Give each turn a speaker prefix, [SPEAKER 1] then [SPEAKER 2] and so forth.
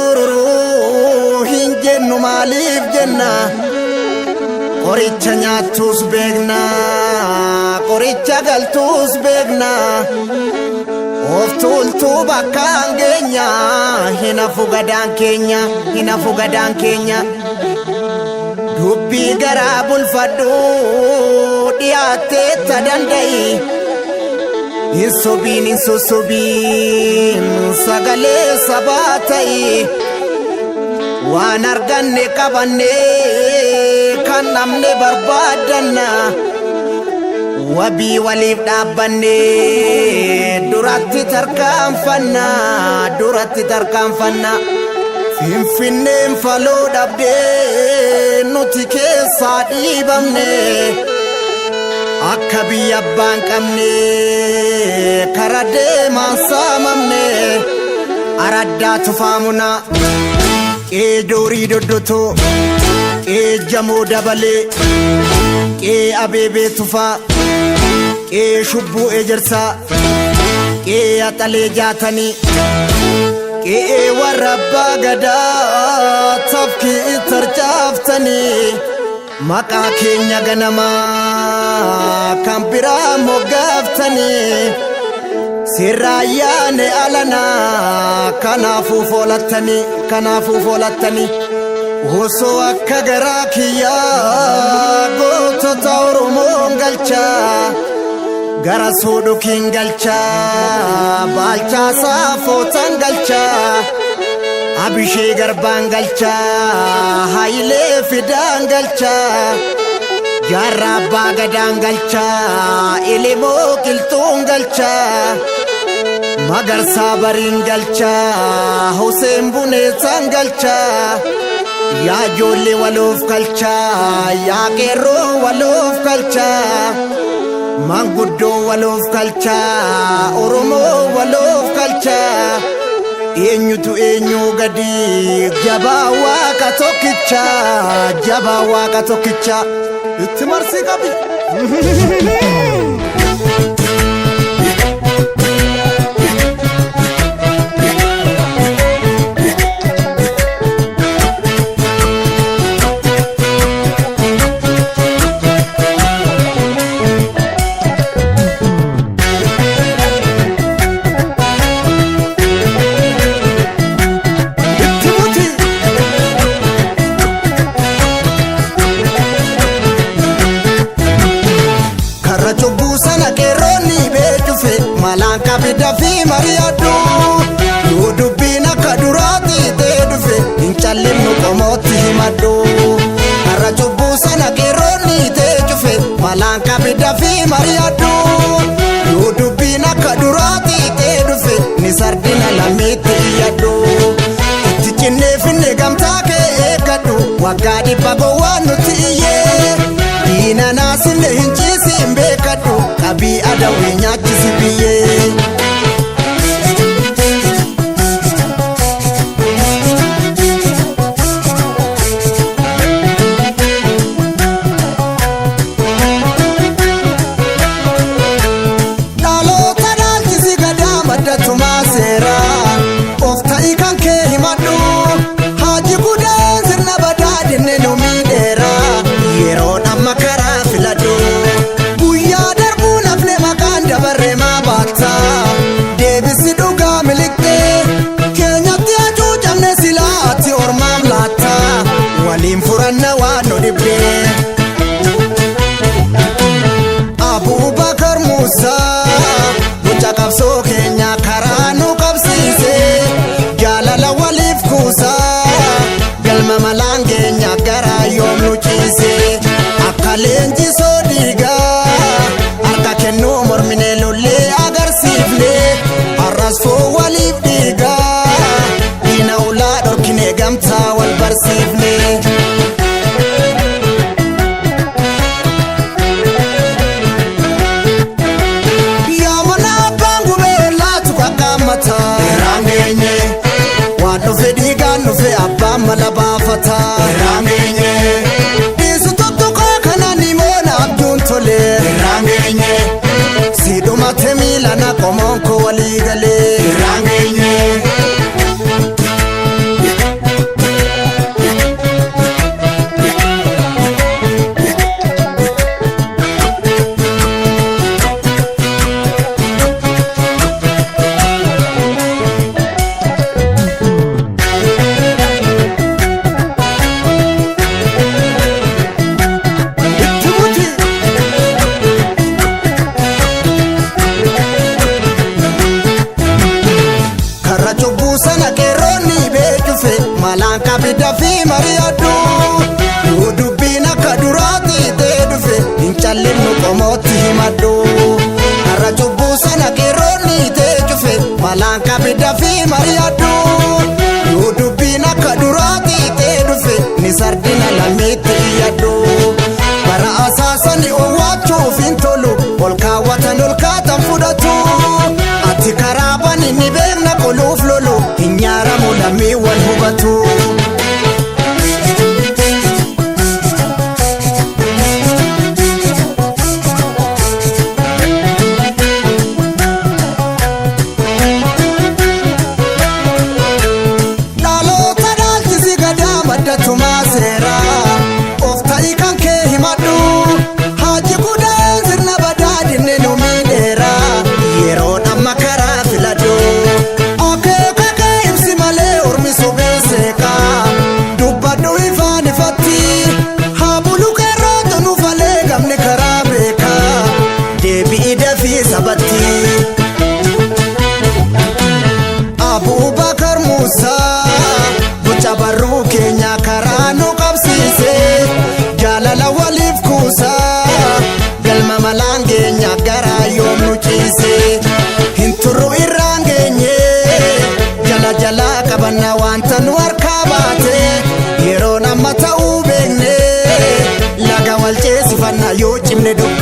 [SPEAKER 1] Ushururururu hin jennu maaliif jenna? Qoricha nyaattus beekna, qoricha galtuus beekna. Of tuultuu bakkaan geenya, hin hafu gadaan keenya, hin hafu gadaan keenya. Dubbii garaa bulfadhu dhiyaattee ta danda'i. Hin sobiin hin sossobiin sagalee sabaa ta'i. Waan arganne qabanne kan namne barbaaddanna. Wabii waliif dhaabbanne duratti tarkaanfanna duratti tarkaanfanna. Finfinneen faloo dhabdee nuti keessaa dhiibamne. Akka biyya abbaan qabne kara deemaan saamamne. Araddaa tufaamuna qee doorii doddotoo qee jamoo dabalee qee abeebee tufaa qee shubbuu ejersaa qee axalee jaatanii qe'ee warra abbaa gadaa tafkii tarcaaftanii maqaa keenya ganamaa kan biraa moggaaftanii sirraayyaane alanaa kanaafuu foolattanii kanaafuu foolattanii osoo akka garaa kiyyaa gootota Oromoon galchaa gara soodhokiin galchaa baalchaa saafootan galchaa abishee garbaan galchaa hayilee fidaan galchaa jaarraa abbaa gadaan galchaa elemoo qilxuun galchaa magarsaa bariin galchaa huseen buneessaan galchaa yaa ijoollee waloof galchaa yaa qeerroo waloof galchaa manguddoo waloof galchaa oromoo waloof galchaa eenyutu eenyuu gadi jabaa waaqa tokkicha jabaa waaqa tokkicha itti marsii qabi. Itti buti. Karra cubbuu sana qeerroonni beekufe malaan qabida fi mari'adhu. Yoo dubbiin akka duraatti ta'e dhufe hin callinnu qomootti himadhu. Karra cubbuu sana qeerroonni ta'e cufe malaan qabida fi mari'adhu. Yoo dubbiin akka duraatti ta'e dhufe ni sardina lammiitti iyyadhu. Itti cinnee finne gamtaa kee eeggadhu waggaa dhibba gowwaan nutti iyyee. Diina naasinne hin ciisiin beekadhu qabii adawwii nyaachisi biyyee. Dhaloota dhaalchisi gadaa maddatumaa seeraa of ta'i kan kee himadhu haaji gudaan sirna badaa dinne nu miidheera yeroon amma karaa filadhu guyyaa darbuu nafne maqaan dabarre maa baatta deebisi dhugaa miliqxee keenyatti hacuucamne silaa ati ormaam laatta waliin furanna waan nu dhibdee. Abubakar Musa mucaa qabsoo keenya karaa nu qabsiise jaalala waliif kuusa galma malaan keenya garaa yoom nu ciise akka leenjisoo dhiigaa harka kennuu mormine lollee agarsiifne har'as foo waliif dhiigaa diina ulaa dhorkine gamtaa wal barsiifne. Yaa mana abbaan gubee sana qeerroonni beekufe malaan qabida fi mari'adhu. Yoo dubbiin akka duraatti ta'e dhufe hin callinnu qomootti himadhu. Har'a cubbuu sana qeerroonni ta'e cufe malaan qabida fi mari'adhu. Yoo dubbiin akka duraatti ta'e dhufe ni sardina lammiitti iyyadhu. Bara asaasani owwaachuuf hin tolu ol kaawwatan ol kaatan fudhatu. Ati karaa bani ni beekna qoluuf lolu hin nyaaramu lammii wal hubatu. Dhaloota dhaalchisi gadaa madda tumaa seeraa of ta'i kan kee himadhu haaji gudaan sirna badaa dinne nu miidheera yeroon amma karaa filadhu akeeka kee ibsi malee ormi sobee seeqaa dubbadhu ifaan ifatti haa bulu qeerrootu nu falee gamni karaa beekaa deebi'i dafii sabatti. Abubakar Musa boca barruu keenya karaa nu qabsiise jaalala waliif kuusa galma malaan keenya garaa yoom nu ciise hin turru irraan geenye jala jalaa qabanna wanta nu harkaa baate yeroon amma ta'uu beekne laga wal ceesifanna yoo cimne dubbanne.